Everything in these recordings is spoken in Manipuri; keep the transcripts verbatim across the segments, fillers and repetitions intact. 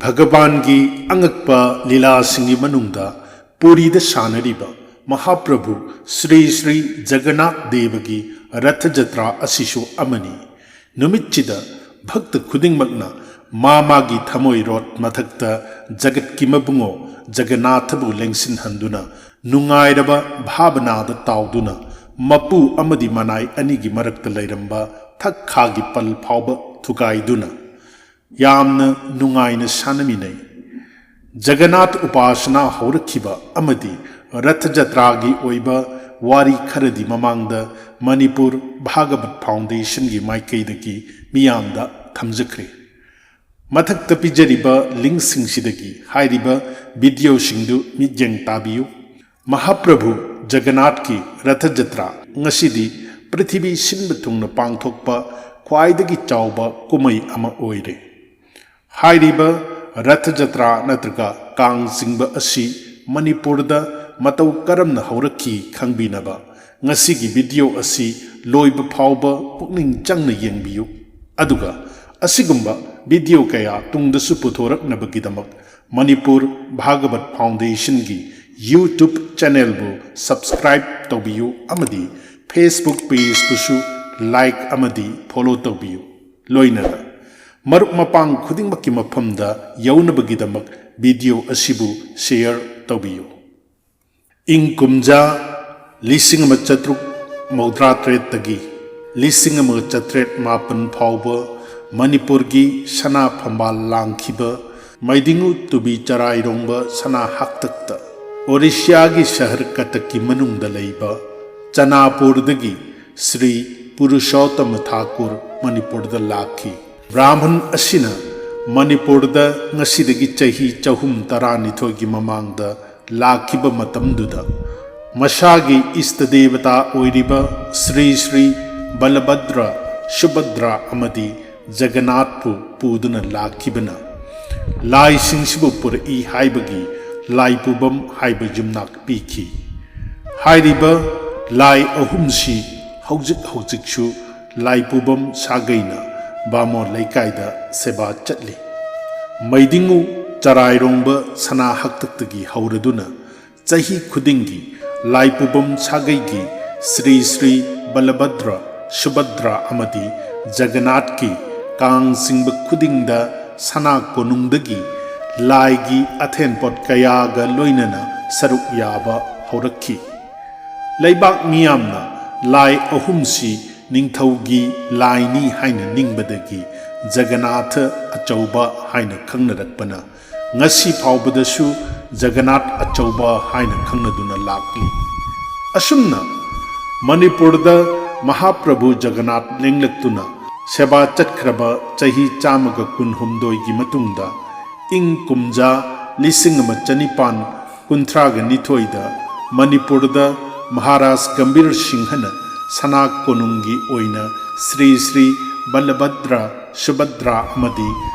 ꯚꯒꯕꯥꯟꯒꯤ ꯑꯉꯛꯄ ꯂꯤꯂꯥꯁꯤꯡꯒꯤ ꯃꯅꯨꯡꯗ ꯄꯨꯔꯤꯗ ꯁꯥꯟꯅꯔꯤꯕ ꯃꯍꯥꯄ꯭ꯔꯚꯨ ꯁ꯭ꯔꯤ ꯁ꯭ꯔꯤ ꯖꯒꯟꯅꯥꯊ ꯗꯦꯕꯒꯤ ꯔꯊ ꯖꯇ꯭ꯔꯥ ꯑꯁꯤꯁꯨ ꯑꯃꯅꯤ꯫ ꯅꯨꯃꯤꯠꯁꯤꯗ ꯚꯛꯇ ꯈꯨꯗꯤꯡꯃꯛꯅ ꯃꯥ ꯃꯥꯒꯤ ꯊꯃꯣꯏ ꯔꯣꯠ ꯃꯊꯛꯇ ꯖꯒꯠꯀꯤ ꯃꯕꯨꯡꯉꯣ ꯖꯒꯟꯅꯥꯊꯕꯨ ꯂꯦꯡꯁꯤꯟꯍꯟꯗꯨꯅ ꯅꯨꯡꯉꯥꯏꯔꯕ ꯚꯥꯕꯅꯥꯗ ꯇꯥꯎꯗꯨꯅ ꯃꯄꯨ ꯑꯃꯗꯤ ꯃꯅꯥꯏ ꯑꯅꯤꯒꯤ ꯃꯔꯛꯇ ꯂꯩꯔꯝꯕ ꯊꯛ ꯈꯥꯒꯤ ꯄꯜ ꯐꯥꯎꯕ ꯊꯨꯒꯥꯏꯗꯨꯅ ꯌꯥꯝꯅ ꯅꯨꯡꯉꯥꯏꯅ ꯁꯥꯟꯅꯃꯤꯟꯅꯩ꯫ ꯖꯒꯟꯅꯥꯊ ꯎꯄꯥꯁꯅꯥ ꯍꯧꯔꯛꯈꯤꯕ ꯑꯃꯗꯤ ꯔꯊ ꯖꯇ꯭ꯔꯥꯒꯤ ꯑꯣꯏꯕ ꯋꯥꯔꯤ ꯈꯔꯗꯤ ꯃꯃꯥꯡꯗ ꯃꯅꯤꯄꯨꯔ ꯚꯥꯒꯕꯠ ꯐꯥꯎꯟꯗꯦꯁꯟꯒꯤ ꯃꯥꯏꯀꯩꯗꯒꯤ ꯃꯤꯌꯥꯝꯗ ꯊꯝꯖꯈ꯭ꯔꯦ꯫ ꯃꯊꯛꯇ ꯄꯤꯖꯔꯤꯕ ꯂꯤꯡꯁꯤꯡꯁꯤꯗꯒꯤ ꯍꯥꯏꯔꯤꯕ ꯚꯤꯗꯤꯑꯣꯁꯤꯡꯗꯨ ꯃꯤꯠꯌꯦꯡ ꯇꯥꯕꯤꯌꯨ꯫ ꯃꯍꯥꯄ꯭ꯔꯚꯨ ꯖꯒꯟꯅꯥꯊꯀꯤ ꯔꯊ ꯖꯇ꯭ꯔꯥ ꯉꯁꯤꯗꯤ ꯄ꯭ꯔꯤꯊꯤꯕꯤ ꯁꯤꯟꯕ ꯊꯨꯡꯅ ꯄꯥꯡꯊꯣꯛꯄ ꯈ꯭ꯋꯥꯏꯗꯒꯤ ꯆꯥꯎꯕ ꯀꯨꯝꯍꯩ ꯑꯃ ꯑꯣꯏꯔꯦ꯫ ꯍꯥꯏꯔꯤꯕ ꯔꯊ ꯖꯇ꯭ꯔꯥ ꯅꯠꯇ꯭ꯔꯒ ꯀꯥꯡ ꯆꯤꯡꯕ ꯑꯁꯤ ꯃꯅꯤꯄꯨꯔꯗ ꯃꯇꯧ ꯀꯔꯝꯅ ꯍꯧꯔꯛꯈꯤ ꯈꯪꯕꯤꯅꯕ ꯉꯁꯤꯒꯤ ꯚꯤꯗꯤꯑꯣ ꯑꯁꯤ ꯂꯣꯏꯕ ꯐꯥꯎꯕ ꯄꯨꯛꯅꯤꯡ ꯆꯪꯅ ꯌꯦꯡꯕꯤꯌꯨ꯫ ꯑꯗꯨꯒ ꯑꯁꯤꯒꯨꯝꯕ ꯚꯤꯗꯤꯑꯣ ꯀꯌꯥ ꯇꯨꯡꯗꯁꯨ ꯄꯨꯊꯣꯔꯛꯅꯕꯒꯤꯗꯃꯛ ꯃꯅꯤꯄꯨꯔ ꯚꯥꯒꯕꯠ ꯐꯥꯎꯟꯗꯦꯁꯟꯒꯤ YouTube ꯆꯦꯅꯦꯜꯕꯨ ꯁꯕꯁꯀ꯭ꯔꯥꯏꯕ ꯇꯧꯕꯤꯌꯨ ꯑꯃꯗꯤ Facebook ꯄꯦꯖꯄꯨꯁꯨ ꯂꯥꯏꯛ ꯑꯃꯗꯤ ꯐꯣꯂꯣ ꯇꯧꯕꯤꯌꯨ꯫ ꯂꯣꯏꯅꯅ ꯃꯔꯨꯞ ꯃꯄꯥꯡ ꯈꯨꯗꯤꯡꯃꯛꯀꯤ ꯃꯐꯝꯗ ꯌꯧꯅꯕꯒꯤꯗꯃꯛ ꯚꯤꯗꯤꯑꯣ ꯑꯁꯤꯕꯨ ꯁꯦꯌꯔ ꯇꯧꯕꯤꯌꯨ꯫ ꯏꯪ ꯀꯨꯝꯖꯥ ꯂꯤꯁꯤꯡ ꯑꯃ ꯆꯥꯇ꯭ꯔꯨꯛ ꯃꯧꯗ꯭ꯔꯥ ꯇꯔꯦꯠꯇꯒꯤ ꯂꯤꯁꯤꯡ ꯑꯃꯒ ꯆꯥꯇ꯭ꯔꯦꯠ ꯃꯥꯄꯟ ꯐꯥꯎꯕ ꯃꯅꯤꯄꯨꯔꯒꯤ ꯁꯅꯥ ꯐꯝꯕꯥꯜ ꯂꯥꯡꯈꯤꯕ ꯃꯩꯗꯤꯡꯉꯨ ꯇꯨꯕꯤ ꯆꯔꯥꯏꯔꯣꯡꯕ ꯁꯅꯥ ꯍꯥꯛꯇꯛꯇ ꯑꯣꯔꯤꯁꯤꯌꯥꯒꯤ ꯁꯍꯔ ꯀꯇꯛꯀꯤ ꯃꯅꯨꯡꯗ ꯂꯩꯕ ꯆꯅꯥꯄꯨꯔꯗꯒꯤ ꯁ꯭ꯔꯤ ꯄꯨꯔꯨꯁꯣꯠꯇꯃ ꯊꯥꯀꯨꯔ ꯃꯅꯤꯄꯨꯔꯗ ꯂꯥꯛꯈꯤ꯫ ꯕ꯭ꯔꯥꯍꯃꯟ ꯑꯁꯤꯅ ꯃꯅꯤꯄꯨꯔꯗ ꯉꯁꯤꯗꯒꯤ ꯆꯍꯤ ꯆꯍꯨꯝ ꯇꯔꯥꯅꯤꯊꯣꯏꯒꯤ ꯃꯃꯥꯡꯗ ꯂꯥꯛꯈꯤꯕ ꯃꯇꯝꯗꯨꯗ ꯃꯁꯥꯒꯤ ꯏꯁꯇ ꯗꯦꯕꯇꯥ ꯑꯣꯏꯔꯤꯕ ꯁ꯭ꯔꯤ ꯁ꯭ꯔꯤ ꯕꯂꯚꯗ꯭ꯔ, ꯁꯨꯚꯗ꯭ꯔ ꯑꯃꯗꯤ ꯖꯒꯟꯅꯥꯊꯄꯨ ꯄꯨꯗꯨꯅ ꯂꯥꯛꯈꯤꯕꯅ ꯂꯥꯏꯁꯤꯡꯁꯤꯕꯨ ꯄꯨꯔꯛꯏ ꯍꯥꯏꯕꯒꯤ ꯂꯥꯏꯄꯨꯕꯝ ꯍꯥꯏꯕ ꯌꯨꯝꯅꯥꯛ ꯄꯤꯈꯤ꯫ ꯍꯥꯏꯔꯤꯕ ꯂꯥꯏ ꯑꯍꯨꯝꯁꯤ ꯍꯧꯖꯤꯛ ꯍꯧꯖꯤꯛꯁꯨ ꯂꯥꯏꯄꯨꯕꯝ ꯁꯥꯒꯩꯅ ꯕꯥꯃꯣꯟ ꯂꯩꯀꯥꯏꯗ ꯁꯦꯕꯥ ꯆꯠꯂꯤ꯫ ꯃꯩꯗꯤꯡꯉꯨ ꯆꯔꯥꯏꯔꯣꯡꯕ ꯁꯅꯥ ꯍꯥꯛꯇꯛꯇꯒꯤ ꯍꯧꯔꯗꯨꯅ ꯆꯍꯤ ꯈꯨꯗꯤꯡꯒꯤ ꯂꯥꯏꯄꯨꯕꯝ ꯁꯥꯒꯩꯒꯤ ꯁ꯭ꯔꯤ ꯁ꯭ꯔꯤ ꯕꯂꯚꯗ꯭ꯔ ꯁꯨꯚꯗ꯭ꯔ ꯑꯃꯗꯤ ꯖꯒꯟꯅꯥꯊꯀꯤ ꯀꯥꯡ ꯆꯤꯡꯕ ꯈꯨꯗꯤꯡꯗ ꯁꯅꯥ ꯀꯣꯅꯨꯡꯗꯒꯤ ꯂꯥꯏꯒꯤ ꯑꯊꯦꯟꯄꯣꯠ ꯀꯌꯥꯒ ꯂꯣꯏꯅꯅ ꯁꯔꯨꯛ ꯌꯥꯕ ꯍꯧꯔꯛꯈꯤ꯫ ꯂꯩꯕꯥꯛ ꯃꯤꯌꯥꯝꯅ ꯂꯥꯏ ꯑꯍꯨꯝꯁꯤ ꯅꯤꯡꯊꯧꯒꯤ ꯂꯥꯏꯅꯤ ꯍꯥꯏꯅ ꯅꯤꯡꯕꯗꯒꯤ ꯖꯒꯟꯅꯥꯊ ꯑꯆꯧꯕ ꯍꯥꯏꯅ ꯈꯪꯅꯔꯛꯄꯅ ꯉꯁꯤ ꯐꯥꯎꯕꯗꯁꯨ ꯖꯒꯟꯅꯥꯊ ꯑꯆꯧꯕ ꯍꯥꯏꯅ ꯈꯪꯅꯗꯨꯅ ꯂꯥꯛꯂꯤ꯫ ꯑꯁꯨꯝꯅ ꯃꯅꯤꯄꯨꯔꯗ ꯃꯍꯥꯄ꯭ꯔꯚꯨ ꯖꯒꯟꯅꯥꯊ ꯂꯦꯡꯂꯛꯇꯨꯅ ꯁꯦꯕꯥ ꯆꯠꯈ꯭ꯔꯕ ꯆꯍꯤ ꯆꯥꯝꯃꯒ ꯀꯨꯟꯍꯨꯝꯗꯣꯏꯒꯤ ꯃꯇꯨꯡꯗ ꯏꯪ ꯀꯨꯝꯖꯥ ꯂꯤꯁꯤꯡ ꯑꯃ ꯆꯅꯤꯄꯥꯟ ꯀꯨꯟꯊ꯭ꯔꯥꯒ ꯅꯤꯊꯣꯏꯗ ꯃꯅꯤꯄꯨꯔꯗ ꯃꯍꯥꯔꯥꯖ ꯒꯝꯚꯤꯔ ꯁꯤꯡꯍꯅ ꯁꯅꯥ ꯀꯣꯅꯨꯡꯒꯤ ꯑꯣꯏꯅ ꯁ꯭ꯔꯤ ꯁ꯭ꯔꯤ ꯕꯂꯚꯗ꯭ꯔ, ꯁꯨꯚꯗ꯭ꯔ ꯑꯃꯗꯤ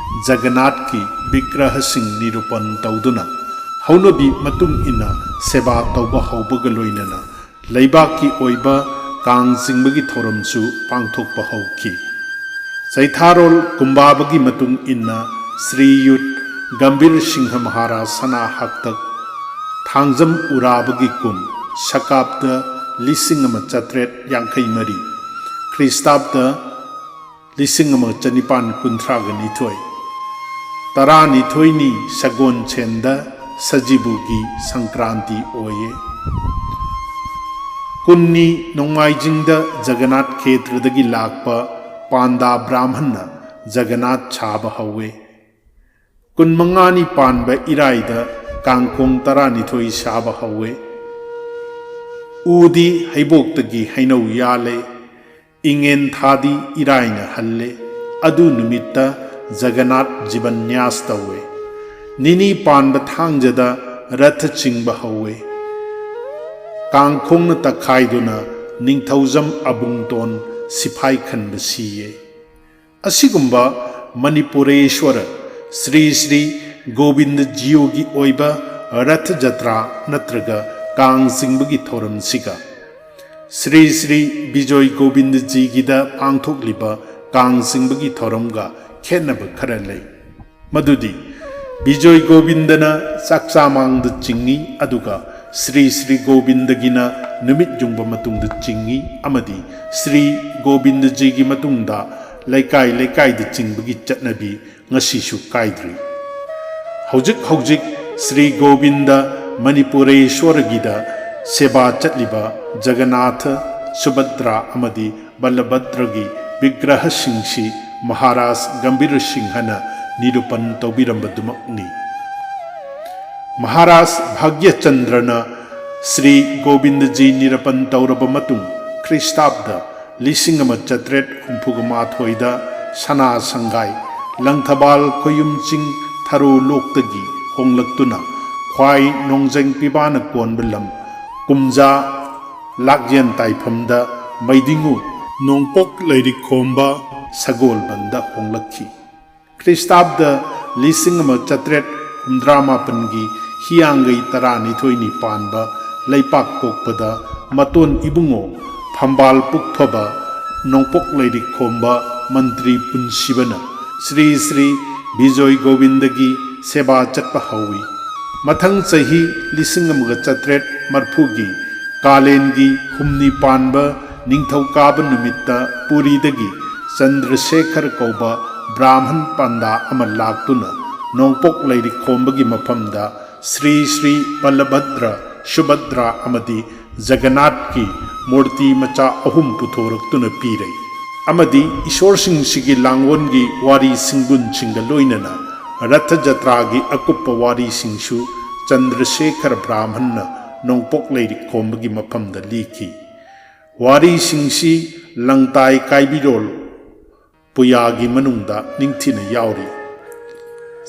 ꯖꯒꯟꯅꯥꯊꯀꯤ ꯕꯤꯒ꯭ꯔꯍꯁꯤꯡ ꯅꯤꯔꯨꯄꯟ ꯇꯧꯗꯨꯅ ꯍꯧꯅꯕꯤ ꯃꯇꯨꯡ ꯏꯟꯅ ꯁꯦꯕꯥ ꯇꯧꯕ ꯍꯧꯕꯒ ꯂꯣꯏꯅꯅ ꯂꯩꯕꯥꯛꯀꯤ ꯑꯣꯏꯕ ꯀꯥꯡ ꯆꯤꯡꯕꯒꯤ ꯊꯧꯔꯝꯁꯨ ꯄꯥꯡꯊꯣꯛꯄ ꯍꯧꯈꯤ꯫ ꯆꯩꯊꯥꯔꯣꯜ ꯀꯨꯝꯕꯥꯕꯒꯤ ꯃꯇꯨꯡ ꯏꯟꯅ ꯁ꯭ꯔꯤꯌꯨꯠ ꯒꯝꯚꯤꯔ ꯁꯤꯡꯍ ꯃꯍꯥꯔꯥꯖ ꯁꯅꯥ ꯍꯥꯛꯇꯛ ꯊꯥꯡꯖꯝ ꯎꯔꯥꯕꯒꯤ ꯀꯨꯝ ꯁꯀꯥꯞꯇ ꯂꯤꯁꯤꯡ ꯑꯃ ꯆꯥꯇ꯭ꯔꯦꯠ ꯌꯥꯡꯈꯩ ꯃꯔꯤ, ꯈ꯭ꯔꯤꯁꯇꯥꯕꯇ ꯂꯤꯁꯤꯡ ꯑꯃ ꯆꯅꯤꯄꯥꯟ ꯀꯨꯟꯊ꯭ꯔꯥꯒ ꯅꯤꯊꯣꯏ, ꯇꯔꯥꯅꯤꯊꯣꯏꯅꯤ ꯁꯒꯣꯜꯁꯦꯟꯗ ꯁꯖꯤꯕꯨꯒꯤ ꯁꯪꯀ꯭ꯔꯥꯟꯇꯤ ꯑꯣꯏꯌꯦ꯫ ꯀꯨꯟꯅꯤ ꯅꯣꯡꯃꯥꯏꯖꯤꯡꯗ ꯖꯒꯟꯅꯥꯊ ꯈꯦꯇ꯭ꯔꯗꯒꯤ ꯂꯥꯛꯄ ꯄꯥꯟꯗꯥ ꯕ꯭ꯔꯥꯍꯃꯟꯅ ꯖꯒꯟꯅꯥꯊ ꯁꯥꯕ ꯍꯧꯋꯦ꯫ ꯀꯨꯟꯃꯉꯥꯅꯤ ꯄꯥꯟꯕ ꯏꯔꯥꯏꯗ ꯀꯥꯡꯈꯣꯡ ꯇꯔꯥꯅꯤꯊꯣꯏ ꯁꯥꯕ ꯍꯧꯋꯦ꯫ ꯎꯗꯤ ꯍꯩꯕꯣꯛꯇꯒꯤ ꯍꯩꯅꯧ ꯌꯥꯜꯂꯦ꯫ ꯏꯉꯦꯟ ꯊꯥꯗꯤ ꯏꯔꯥꯏꯅ ꯍꯜꯂꯦ꯫ ꯑꯗꯨ ꯅꯨꯃꯤꯠꯇ ꯖꯒꯟꯅꯥꯊ ꯖꯤꯕꯟꯌꯥꯁ ꯇꯧꯋꯦ꯫ ꯅꯤꯅꯤ ꯄꯥꯟꯕ ꯊꯥꯡꯖꯗ ꯔꯊ ꯆꯤꯡꯕ ꯍꯧꯋꯦ꯫ ꯀꯥꯡꯈꯣꯡꯅ ꯇꯛꯈꯥꯏꯗꯨꯅ ꯅꯤꯡꯊꯧꯖꯝ ꯑꯕꯨꯡꯇꯣꯟ ꯁꯤꯐꯥꯏ ꯈꯟꯕ ꯁꯤꯌꯦ꯫ ꯑꯁꯤꯒꯨꯝꯕ ꯃꯅꯤꯄꯨꯔꯦꯁ꯭ꯋꯔ ꯁ꯭ꯔꯤ ꯁ꯭ꯔꯤ ꯒꯣꯕꯤꯟꯗ ꯖꯤꯌꯣꯒꯤ ꯑꯣꯏꯕ ꯔꯊ ꯖꯇ꯭ꯔꯥ ꯅꯠꯇ꯭ꯔꯒ ꯀꯥꯡ ꯆꯤꯡꯕꯒꯤ ꯊꯧꯔꯝꯁꯤꯒ ꯁ꯭ꯔꯤ ꯁ꯭ꯔꯤ ꯕꯤꯖꯣꯏ ꯒꯣꯕꯤꯟꯗꯖꯤꯒꯤꯗ ꯄꯥꯡꯊꯣꯛꯂꯤꯕ ꯀꯥꯡ ꯆꯤꯡꯕꯒꯤ ꯊꯧꯔꯝꯒ ꯈꯦꯠꯅꯕ ꯈꯔ ꯂꯩ꯫ ꯃꯗꯨꯗꯤ ꯕꯤꯖꯣꯏ ꯒꯣꯕꯤꯟꯗꯅ ꯆꯥꯛꯆꯥ ꯃꯥꯡꯗ ꯆꯤꯡꯏ, ꯑꯗꯨꯒ ꯁ꯭ꯔꯤ ꯁ꯭ꯔꯤ ꯒꯣꯕꯤꯟꯗꯒꯤꯅ ꯅꯨꯃꯤꯠ ꯌꯨꯡꯕ ꯃꯇꯨꯡꯗ ꯆꯤꯡꯏ, ꯑꯃꯗꯤ ꯁ꯭ꯔꯤ ꯒꯣꯕꯤꯟꯗꯖꯤꯒꯤ ꯃꯇꯨꯡꯗ ꯂꯩꯀꯥꯏ ꯂꯩꯀꯥꯏꯗ ꯆꯤꯡꯕꯒꯤ ꯆꯠꯅꯕꯤ ꯉꯁꯤꯁꯨ ꯀꯥꯏꯗ꯭ꯔꯤ꯫ ꯍꯧꯖꯤꯛ ꯍꯧꯖꯤꯛ ꯁ꯭ꯔꯤ ꯒꯣꯕꯤꯟꯗ ꯃꯅꯤꯄꯨꯔꯦꯁ꯭ꯋꯔꯒꯤꯗ ꯁꯦꯕꯥ ꯆꯠꯂꯤꯕ ꯖꯒꯅꯥꯊ, ꯁꯨꯚꯗ꯭ꯔꯥ ꯑꯃꯗꯤ ꯕꯂꯚꯗ꯭ꯔꯒꯤ ꯕꯤꯒ꯭ꯔꯍꯁꯤꯡꯁꯤ ꯃꯍꯥꯔꯥꯖ ꯒꯝꯚꯤꯔ ꯁꯤꯡꯍꯅ ꯅꯤꯔꯨꯄꯟ ꯇꯧꯕꯤꯔꯝꯕꯗꯨꯃꯛꯅꯤ꯫ ꯃꯍꯥꯔꯥꯖ ꯚꯥꯒ꯭ꯌꯆꯟꯗ꯭ꯔꯅ ꯁ꯭ꯔꯤ ꯒꯣꯕꯤꯟꯗꯖꯤ ꯅꯤꯔꯨꯄꯟ ꯇꯧꯔꯕ ꯃꯇꯨꯡ, ꯈ꯭ꯔꯤꯁ꯭ꯇꯥꯕꯗ ꯂꯤꯁꯤꯡ ꯑꯃ ꯆꯥꯇ꯭ꯔꯦꯠ ꯍꯨꯝꯐꯨꯒ ꯃꯥꯊꯣꯏꯗ ꯁꯅꯥ ꯁꯪꯒꯥꯏ, ꯂꯪꯊꯕꯥꯜ ꯈꯣꯌꯨꯝ ꯆꯤꯡ ꯊꯔꯣ ꯂꯣꯛꯇꯒꯤ ꯍꯣꯡꯂꯛꯇꯨꯅ ꯈ꯭ꯋꯥꯏ ꯅꯣꯡꯖꯩ ꯄꯤꯕꯥꯅ ꯀꯣꯟꯕ ꯂꯝ ꯀꯨꯝꯖꯥ ꯂꯥꯛꯌꯦꯟ ꯇꯥꯏꯐꯝꯗ ꯃꯩꯗꯤꯡꯉꯨ ꯅꯣꯡꯄꯣꯛ ꯂꯩꯔꯤꯛꯈꯣꯝꯕ ꯁꯒꯣꯜꯕꯟꯗ ꯍꯣꯡꯂꯛꯈꯤ꯫ ꯈ꯭ꯔꯤꯁ꯭ꯇꯥꯕꯗ ꯂꯤꯁꯤꯡ ꯑꯃ ꯆꯥꯇ꯭ꯔꯦꯠ ꯍꯨꯝꯗ꯭ꯔꯥ ꯃꯥꯄꯟꯒꯤ ꯍꯤꯌꯥꯡꯒꯩ ꯇꯔꯥꯅꯤꯊꯣꯏꯅꯤ ꯄꯥꯟꯕ ꯂꯩꯄꯥꯛꯄꯣꯛꯄꯗ ꯃꯇꯣꯟ ꯏꯕꯨꯡꯉꯣ ꯐꯝꯕꯥꯜ ꯄꯨꯛꯊꯣꯕ ꯅꯣꯡꯄꯣꯛ ꯂꯩꯔꯤꯛꯈꯣꯝꯕ ꯃꯟꯇ꯭ꯔꯤ ꯄꯨꯟꯁꯤꯕꯅ ꯁ꯭ꯔꯤ ꯁ꯭ꯔꯤ ꯕꯤꯖꯣꯏ ꯒꯣꯕꯤꯟꯗꯒꯤ ꯁꯦꯕꯥ ꯆꯠꯄ ꯍꯧꯏ꯫ ꯃꯊꯪ ꯆꯍꯤ ꯂꯤꯁꯤꯡ ꯑꯃꯒ ꯆꯥꯇ꯭ꯔꯦꯠ ꯃꯔꯐꯨꯒꯤ ꯀꯥꯂꯦꯟꯒꯤ ꯍꯨꯝꯅꯤ ꯄꯥꯟꯕ ꯅꯤꯡꯊꯧꯀꯥꯕ ꯅꯨꯃꯤꯠꯇ ꯄꯨꯔꯤꯗꯒꯤ ꯆꯟꯗ꯭ꯔꯁꯦꯈꯔ ꯀꯧꯕ ꯕ꯭ꯔꯥꯍꯃꯟ ꯄꯥꯟꯗꯥ ꯑꯃ ꯂꯥꯛꯇꯨꯅ ꯅꯣꯡꯄꯣꯛ ꯂꯩꯔꯤꯛꯈꯣꯝꯕꯒꯤ ꯃꯐꯝꯗ ꯁ꯭ꯔꯤ ꯁ꯭ꯔꯤ ꯕꯂꯚꯗ꯭ꯔ, ꯁꯨꯚꯗ꯭ꯔꯥ ꯑꯃꯗꯤ ꯖꯒꯟꯅꯥꯊꯀꯤ ꯃꯨꯔꯇꯤ ꯃꯆꯥ ꯑꯍꯨꯝ ꯄꯨꯊꯣꯔꯛꯇꯨꯅ ꯄꯤꯔꯦ꯫ ꯑꯃꯗꯤ ꯏꯁꯣꯔꯁꯤꯡꯁꯤꯒꯤ ꯂꯥꯡꯒꯣꯟꯒꯤ ꯋꯥꯔꯤ ꯁꯤꯡꯒꯨꯟꯁꯤꯡꯒ ꯂꯣꯏꯅꯅ ꯔꯊ ꯖꯇ꯭ꯔꯥꯒꯤ ꯑꯀꯨꯞꯄ ꯋꯥꯔꯤꯁꯤꯡꯁꯨ ꯆꯟꯗ꯭ꯔꯁꯦꯈꯔ ꯕ꯭ꯔꯥꯍꯃꯟꯅ ꯅꯣꯡꯄꯣꯛ ꯂꯩꯔꯤꯛꯈꯣꯝꯕꯒꯤ ꯃꯐꯝꯗ ꯂꯤꯈꯤ꯫ ꯋꯥꯔꯤꯁꯤꯡꯁꯤ ꯂꯪꯇꯥꯏ ꯀꯥꯏꯕꯤꯔꯣꯜ ꯄꯨꯌꯥꯒꯤ ꯃꯅꯨꯡꯗ ꯅꯤꯡꯊꯤꯅ ꯌꯥꯎꯔꯤ꯫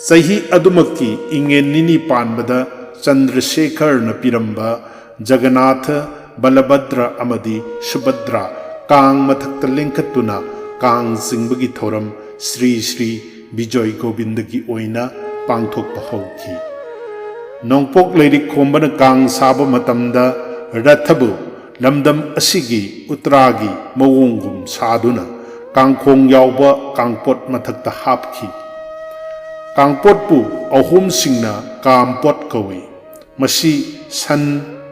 ꯆꯍꯤ ꯑꯗꯨꯃꯛꯀꯤ ꯏꯉꯦꯟ ꯅꯤꯅꯤ ꯄꯥꯟꯕꯗ ꯆꯟꯗ꯭ꯔꯁꯦꯈꯔꯅ ꯄꯤꯔꯝꯕ ꯖꯒꯟꯅꯥꯊ, ꯕꯂꯚꯗ꯭ꯔ ꯑꯃꯗꯤ ꯁꯨꯚꯗ꯭ꯔꯥ ꯀꯥꯡ ꯃꯊꯛꯇ ꯂꯦꯡꯈꯠꯇꯨꯅ ꯀꯥꯡ ꯆꯤꯡꯕꯒꯤ ꯊꯧꯔꯝ ꯁ꯭ꯔꯤ ꯁ꯭ꯔꯤ ꯕꯤꯖꯣꯏ ꯒꯣꯕꯤꯟꯗꯒꯤ ꯑꯣꯏꯅ ꯄꯥꯡꯊꯣꯛꯄ ꯍꯧꯈꯤ꯫ ꯅꯣꯡꯄꯣꯛ ꯂꯩꯔꯤꯛꯈꯣꯝꯕꯅ ꯀꯥꯡ ꯁꯥꯕ ꯃꯇꯝꯗ ꯔꯊꯕꯨ ꯂꯝꯗꯝ ꯑꯁꯤꯒꯤ ꯎꯇ꯭ꯔꯥꯒꯤ ꯃꯑꯣꯡꯒꯨꯝ ꯁꯥꯗꯨꯅ ꯀꯥꯡꯈꯣꯡ ꯌꯥꯎꯕ ꯀꯥꯡꯄꯣꯠ ꯃꯊꯛꯇ ꯍꯥꯞꯈꯤ꯫ ꯀꯥꯡꯄꯣꯠꯄꯨ ꯑꯍꯣꯝꯁꯤꯡꯅ ꯀꯥꯝꯄꯣꯠ ꯀꯧꯏ꯫ ꯃꯁꯤ ꯁꯟ,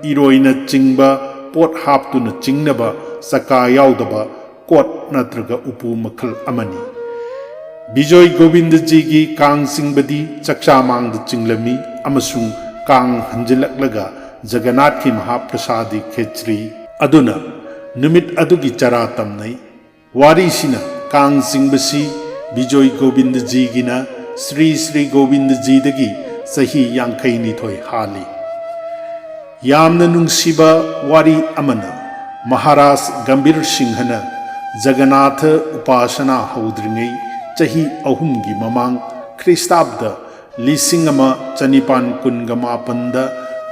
ꯏꯔꯣꯏꯅ ꯆꯤꯡꯕ ꯄꯣꯠ ꯍꯥꯞꯇꯨꯅ ꯆꯤꯡꯅꯕ ꯆꯀꯥ ꯌꯥꯎꯗꯕ ꯀꯣꯠ ꯅꯠꯇ꯭ꯔꯒ ꯎꯄꯨ ꯃꯈꯜ ꯑꯃꯅꯤ꯫ ꯕꯤꯖꯣꯏ ꯒꯣꯕꯤꯟꯗꯖꯤꯒꯤ ꯀꯥꯡ ꯆꯤꯡꯕꯗꯤ ꯆꯥꯛꯆꯥ ꯃꯥꯡꯗ ꯆꯤꯡꯂꯝꯃꯤ ꯑꯃꯁꯨꯡ ꯀꯥꯡ ꯍꯟꯖꯤꯜꯂꯛꯂꯒ ꯖꯒꯟꯅꯥꯊꯀꯤ ꯃꯍꯥꯄ꯭ꯔꯁꯥꯗꯤ ꯈꯦꯆ꯭ꯔꯤ ꯑꯗꯨꯅ ꯅꯨꯃꯤꯠ ꯑꯗꯨꯒꯤ ꯆꯔꯥ ꯇꯝꯅꯩ꯫ ꯋꯥꯔꯤꯁꯤꯅ ꯀꯥꯡ ꯆꯤꯡꯕꯁꯤ ꯕꯤꯖꯣꯏ ꯒꯣꯕꯤꯟꯗꯖꯤꯒꯤꯅ ꯁ꯭ꯔꯤ ꯁ꯭ꯔꯤ ꯒꯣꯕꯤꯟꯗꯖꯤꯗꯒꯤ ꯆꯍꯤ ꯌꯥꯡꯈꯩ ꯅꯤꯊꯣꯏ ꯍꯥꯜꯂꯤ꯫ ꯌꯥꯝꯅ ꯅꯨꯡꯁꯤꯕ ꯋꯥꯔꯤ ꯑꯃꯅ, ꯃꯍꯥꯔꯥꯖ ꯒꯝꯚꯤꯔ ꯁꯤꯡꯍꯅ ꯖꯒꯟꯅꯥꯊ ꯎꯄꯥꯁꯅꯥ ꯍꯧꯗ꯭ꯔꯤꯉꯩ ꯆꯍꯤ ꯑꯍꯨꯝꯒꯤ ꯃꯃꯥꯡ, ꯈ꯭ꯔꯤꯁꯇꯥꯕꯗ ꯂꯤꯁꯤꯡ ꯑꯃ ꯆꯅꯤꯄꯥꯟ ꯀꯨꯟꯒ ꯃꯥꯄꯟꯗ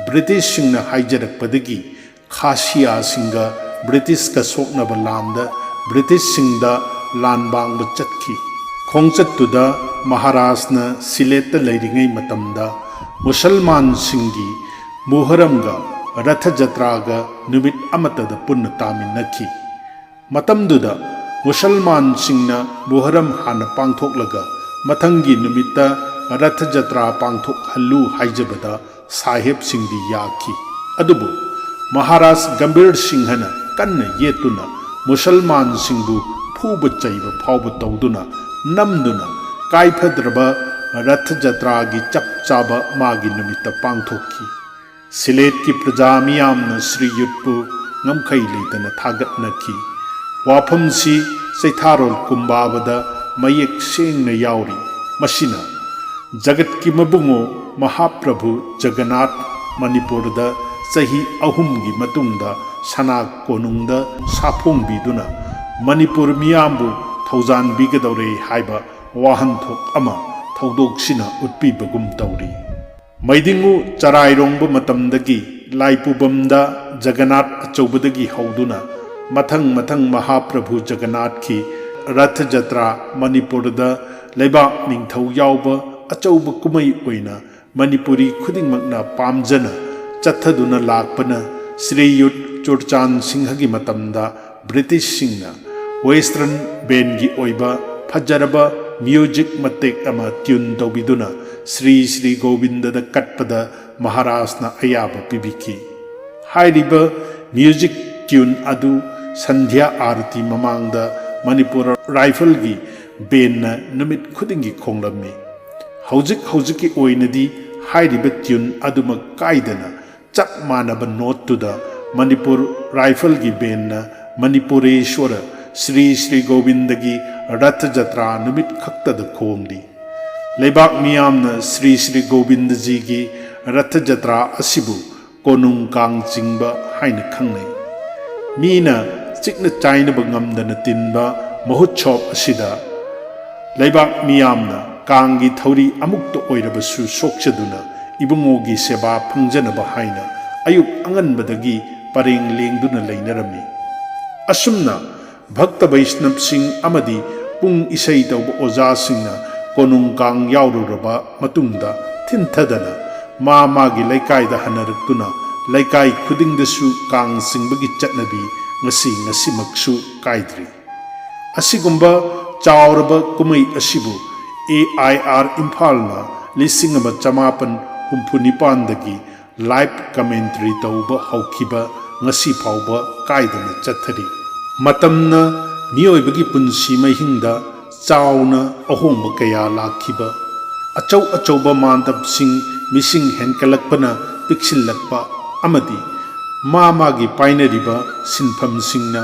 ꯕ꯭ꯔꯤꯇꯤꯁꯁꯤꯡꯅ ꯍꯥꯏꯖꯔꯛꯄꯗꯒꯤ ꯈꯥꯁꯤꯌꯥꯁꯤꯡꯒ ꯕ꯭ꯔꯤꯇꯤꯁꯀ ꯁꯣꯛꯅꯕ ꯂꯥꯟꯗ ꯕ꯭ꯔꯤꯇꯤꯁꯁꯤꯡꯗ ꯂꯥꯟꯕꯥꯡꯕ ꯆꯠꯈꯤ꯫ ꯈꯣꯡꯆꯠꯇꯨꯗ ꯃꯍꯥꯔꯥꯖꯅ ꯁꯤꯂꯦꯠꯇ ꯂꯩꯔꯤꯉꯩ ꯃꯇꯝꯗ ꯃꯨꯁꯜꯃꯥꯟꯁꯤꯡꯒꯤ ꯃꯨꯍꯔꯝꯒ ꯔꯊ ꯖꯇ꯭ꯔꯥꯒ ꯅꯨꯃꯤꯠ ꯑꯃꯠꯇꯗ ꯄꯨꯟꯅ ꯇꯥꯃꯤꯟꯅꯈꯤ꯫ ꯃꯇꯝꯗꯨꯗ ꯃꯨꯁꯜꯃꯥꯟꯁꯤꯡꯅ ꯃꯨꯍꯔꯝ ꯍꯥꯟꯅ ꯄꯥꯡꯊꯣꯛꯂꯒ ꯃꯊꯪꯒꯤ ꯅꯨꯃꯤꯠꯇ ꯔꯊ ꯖꯇ꯭ꯔꯥ ꯄꯥꯡꯊꯣꯛꯍꯜꯂꯨ ꯍꯥꯏꯖꯕꯗ ꯁꯥꯍꯦꯕꯁꯤꯡꯗꯤ ꯌꯥꯈꯤ꯫ ꯑꯗꯨꯕꯨ ꯃꯍꯥꯔꯥꯖ ꯒꯝꯚꯤꯔ ꯁꯤꯡꯍꯅ ꯀꯟꯅ ꯌꯦꯠꯇꯨꯅ ꯃꯨꯁꯜꯃꯥꯟꯁꯤꯡꯕꯨ ꯐꯨꯕ ꯆꯩꯕ ꯐꯥꯎꯕ ꯇꯧꯗꯨꯅ ꯅꯝꯗꯨꯅ ꯀꯥꯏꯐꯗ꯭ꯔꯕ ꯔꯊ ꯖꯇ꯭ꯔꯥꯒꯤ ꯆꯞ ꯆꯥꯕ ꯃꯥꯒꯤ ꯅꯨꯃꯤꯠꯇ ꯄꯥꯡꯊꯣꯛꯈꯤ꯫ ꯁꯤꯂꯦꯠꯀꯤ ꯄ꯭ꯔꯖꯥ ꯃꯤꯌꯥꯝꯅ ꯁ꯭ꯔꯤꯌꯨꯠꯄꯨ ꯉꯝꯈꯩ ꯂꯩꯇꯅ ꯊꯥꯒꯠꯅꯈꯤ꯫ ꯋꯥꯐꯝꯁꯤ ꯆꯩꯊꯥꯔꯣꯜ ꯀꯨꯝꯕꯥꯕꯗ ꯃꯌꯦꯛ ꯁꯦꯡꯅ ꯌꯥꯎꯔꯤ꯫ ꯃꯁꯤꯅ ꯖꯒꯠꯀꯤ ꯃꯕꯨꯡꯉꯣ ꯃꯍꯥꯄ꯭ꯔꯚꯨ ꯖꯒꯟꯅꯥꯊ ꯃꯅꯤꯄꯨꯔꯗ ꯆꯍꯤ ꯑꯍꯨꯝꯒꯤ ꯃꯇꯨꯡꯗ ꯁꯅꯥ ꯀꯣꯅꯨꯡꯗ ꯁꯥꯐꯣꯡꯕꯤꯗꯨꯅ ꯃꯅꯤꯄꯨꯔ ꯃꯤꯌꯥꯝꯕꯨ ꯊꯧꯖꯥꯟꯕꯤꯒꯗꯧꯔꯦ ꯍꯥꯏꯕ ꯋꯥꯍꯟꯊꯣꯛ ꯑꯃ ꯊꯧꯗꯣꯛꯁꯤꯅ ꯎꯠꯄꯤꯕꯒꯨꯝ ꯇꯧꯔꯤ꯫ ꯃꯩꯗꯤꯡꯉꯨ ꯆꯔꯥꯏꯔꯣꯡꯕ ꯃꯇꯝꯗꯒꯤ ꯂꯥꯏꯄꯨꯕꯝꯗ ꯖꯒꯟꯅꯥꯊ ꯑꯆꯧꯕꯗꯒꯤ ꯍꯧꯗꯨꯅ ꯃꯊꯪ ꯃꯊꯪ ꯃꯍꯥꯄ꯭ꯔꯚꯨ ꯖꯒꯟꯅꯥꯊꯀꯤ ꯔꯊ ꯖꯇ꯭ꯔꯥ ꯃꯅꯤꯄꯨꯔꯗ ꯂꯩꯕꯥꯛ ꯅꯤꯡꯊꯧ ꯌꯥꯎꯕ ꯑꯆꯧꯕ ꯀꯨꯝꯍꯩ ꯑꯣꯏꯅ ꯃꯅꯤꯄꯨꯔꯤ ꯈꯨꯗꯤꯡꯃꯛꯅ ꯄꯥꯝꯖꯅ ꯆꯠꯊꯗꯨꯅ ꯂꯥꯛꯄꯅ ꯁ꯭ꯔꯤꯌꯨꯠ ꯆꯨꯔꯆꯥꯟ ꯁꯤꯡꯍꯒꯤ ꯃꯇꯝꯗ ꯕ꯭ꯔꯤꯇꯤꯁꯁꯤꯡꯅ ꯋꯦꯁꯇꯔꯟ ꯕꯦꯟꯒꯤ ꯑꯣꯏꯕ ꯐꯖꯔꯕ ꯃ꯭ꯌꯨꯖꯤꯛ ꯃꯇꯦꯛ ꯑꯃ ꯇ꯭ꯌꯨꯟ ꯇꯧꯕꯤꯗꯨꯅ ꯁ꯭ꯔꯤ ꯁ꯭ꯔꯤ ꯒꯣꯕꯤꯟꯗꯗ ꯀꯠꯄꯗ ꯃꯍꯥꯔꯥꯖꯅ ꯑꯌꯥꯕ ꯄꯤꯕꯤꯈꯤ꯫ ꯍꯥꯏꯔꯤꯕ ꯃ꯭ꯌꯨꯖꯤꯛ ꯇ꯭ꯌꯨꯟ ꯑꯗꯨ ꯁꯟꯙ꯭ꯌꯥ ꯑꯥꯔꯇꯤ ꯃꯃꯥꯡꯗ ꯃꯅꯤꯄꯨꯔ ꯔꯥꯏꯐꯜꯒꯤ ꯕꯦꯟꯅ ꯅꯨꯃꯤꯠ ꯈꯨꯗꯤꯡꯒꯤ ꯈꯣꯡꯂꯝꯃꯤ꯫ ꯍꯧꯖꯤꯛ ꯍꯧꯖꯤꯛꯀꯤ ꯑꯣꯏꯅꯗꯤ ꯍꯥꯏꯔꯤꯕ ꯇ꯭ꯌꯨꯟ ꯑꯗꯨꯃꯛ ꯀꯥꯏꯗꯅ ꯆꯞ ꯃꯥꯟꯅꯕ ꯅꯣꯠꯇꯨꯗ ꯃꯅꯤꯄꯨꯔ ꯔꯥꯏꯐꯜꯒꯤ ꯕꯦꯟꯅ ꯃꯅꯤꯄꯨꯔꯦꯁ꯭ꯋꯔ ꯁ꯭ꯔꯤ ꯁ꯭ꯔꯤ ꯒꯣꯕꯤꯟꯗꯒꯤ ꯔꯊ ꯖꯇ꯭ꯔꯥ ꯅꯨꯃꯤꯠ ꯈꯛꯇꯗ ꯈꯣꯡꯂꯤ꯫ ꯂꯩꯕꯥꯛ ꯃꯤꯌꯥꯝꯅ ꯁ꯭ꯔꯤ ꯁ꯭ꯔꯤ ꯒꯣꯕꯤꯟꯗꯖꯤꯒꯤ ꯔꯊ ꯖꯇ꯭ꯔꯥ ꯑꯁꯤꯕꯨ ꯀꯣꯅꯨꯡ ꯀꯥꯡ ꯆꯤꯡꯕ ꯍꯥꯏꯅ ꯈꯪꯅꯩ꯫ ꯃꯤꯅ ꯆꯤꯛꯅ ꯆꯥꯏꯅꯕ ꯉꯝꯗꯅ ꯇꯤꯟꯕ ꯃꯍꯨꯠꯁꯣꯞ ꯑꯁꯤꯗ ꯂꯩꯕꯥꯛ ꯃꯤꯌꯥꯝꯅ ꯀꯥꯡꯒꯤ ꯊꯧꯔꯤ ꯑꯃꯨꯛꯇ ꯑꯣꯏꯔꯕꯁꯨ ꯁꯣꯛꯆꯗꯨꯅ ꯏꯕꯨꯡꯉꯣꯒꯤ ꯁꯦꯕꯥ ꯐꯪꯖꯅꯕ ꯍꯥꯏꯅ ꯑꯌꯨꯛ ꯑꯉꯟꯕꯗꯒꯤ ꯄꯔꯦꯡ ꯂꯦꯡꯗꯨꯅ ꯂꯩꯅꯔꯝꯃꯤ꯫ ꯑꯁꯨꯝꯅ ꯚꯛꯇ ꯕꯩꯁꯅꯕꯁꯤꯡ ꯑꯃꯗꯤ ꯄꯨꯡ ꯏꯁꯩ ꯇꯧꯕ ꯑꯣꯖꯥꯁꯤꯡꯅ ꯀꯣꯅꯨꯡ ꯀꯥꯡ ꯌꯥꯎꯔꯨꯔꯕ ꯃꯇꯨꯡꯗ ꯊꯤꯟꯊꯗꯅ ꯃꯥ ꯃꯥꯒꯤ ꯂꯩꯀꯥꯏꯗ ꯍꯟꯅꯔꯛꯇꯨꯅ ꯂꯩꯀꯥꯏ ꯈꯨꯗꯤꯡꯗꯁꯨ ꯀꯥꯡ ꯆꯤꯡꯕꯒꯤ ꯆꯠꯅꯕꯤ ꯉꯁꯤ ꯉꯁꯤꯃꯛꯁꯨ ꯀꯥꯏꯗ꯭ꯔꯤ꯫ ꯑꯁꯤꯒꯨꯝꯕ ꯆꯥꯎꯔꯕ ꯀꯨꯝꯍꯩ ꯑꯁꯤꯕꯨ ꯑꯦ ꯑꯥꯏ ꯑꯥꯔ ꯏꯝꯐꯥꯜꯅ ꯂꯤꯁꯤꯡ ꯑꯃ ꯆꯃꯥꯄꯟ ꯍꯨꯝꯐꯨ ꯅꯤꯄꯥꯟꯗꯒꯤ ꯂꯥꯏꯚ ꯀꯃꯦꯟꯇ꯭ꯔꯤ ꯇꯧꯕ ꯍꯧꯈꯤꯕ ꯉꯁꯤ ꯐꯥꯎꯕ ꯀꯥꯏꯗꯅ ꯆꯠꯊꯔꯤ꯫ ꯃꯇꯝꯅ ꯃꯤꯑꯣꯏꯕꯒꯤ ꯄꯨꯟꯁꯤ ꯃꯍꯤꯡꯗ ꯆꯥꯎꯅ ꯑꯍꯣꯡꯕ ꯀꯌꯥ ꯂꯥꯛꯈꯤꯕ, ꯑꯆꯧ ꯑꯆꯧꯕ ꯃꯥꯟꯗꯞꯁꯤꯡ ꯃꯤꯁꯤꯡ ꯍꯦꯟꯒꯠꯂꯛꯄꯅ ꯄꯤꯛꯁꯤꯜꯂꯛꯄ ꯑꯃꯗꯤ ꯃꯥ ꯃꯥꯒꯤ ꯄꯥꯏꯅꯔꯤꯕ ꯁꯤꯟꯐꯝꯁꯤꯡꯅ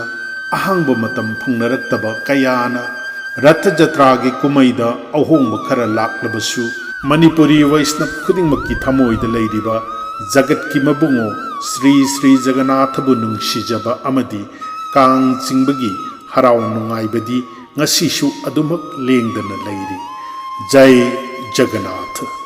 ꯑꯍꯥꯡꯕ ꯃꯇꯝ ꯐꯪꯅꯔꯛꯇꯕ ꯀꯌꯥꯅ ꯔꯊ ꯖꯇ꯭ꯔꯥꯒꯤ ꯀꯨꯝꯃꯩꯗ ꯑꯍꯣꯡꯕ ꯈꯔ ꯂꯥꯛꯂꯕꯁꯨ, ꯃꯅꯤꯄꯨꯔꯤ ꯋꯩꯁꯅꯕ ꯈꯨꯗꯤꯡꯃꯛꯀꯤ ꯊꯃꯣꯏꯗ ꯂꯩꯔꯤꯕ ꯖꯒꯠꯀꯤ ꯃꯕꯨꯡꯉꯣ ꯁ꯭ꯔꯤ ꯁ꯭ꯔꯤ ꯖꯒꯟꯅꯥꯊꯕꯨ ꯅꯨꯡꯁꯤꯖꯕ ꯑꯃꯗꯤ ꯀꯥꯡ ꯆꯤꯡꯕꯒꯤ ꯍꯔꯥꯎ ꯅꯨꯡꯉꯥꯏꯕꯗꯤ ꯉꯁꯤꯁꯨ ꯑꯗꯨꯃꯛ ꯂꯦꯡꯗꯅ ꯂꯩꯔꯤ꯫ ꯖꯩ ꯖꯒꯟꯅꯥꯊ꯫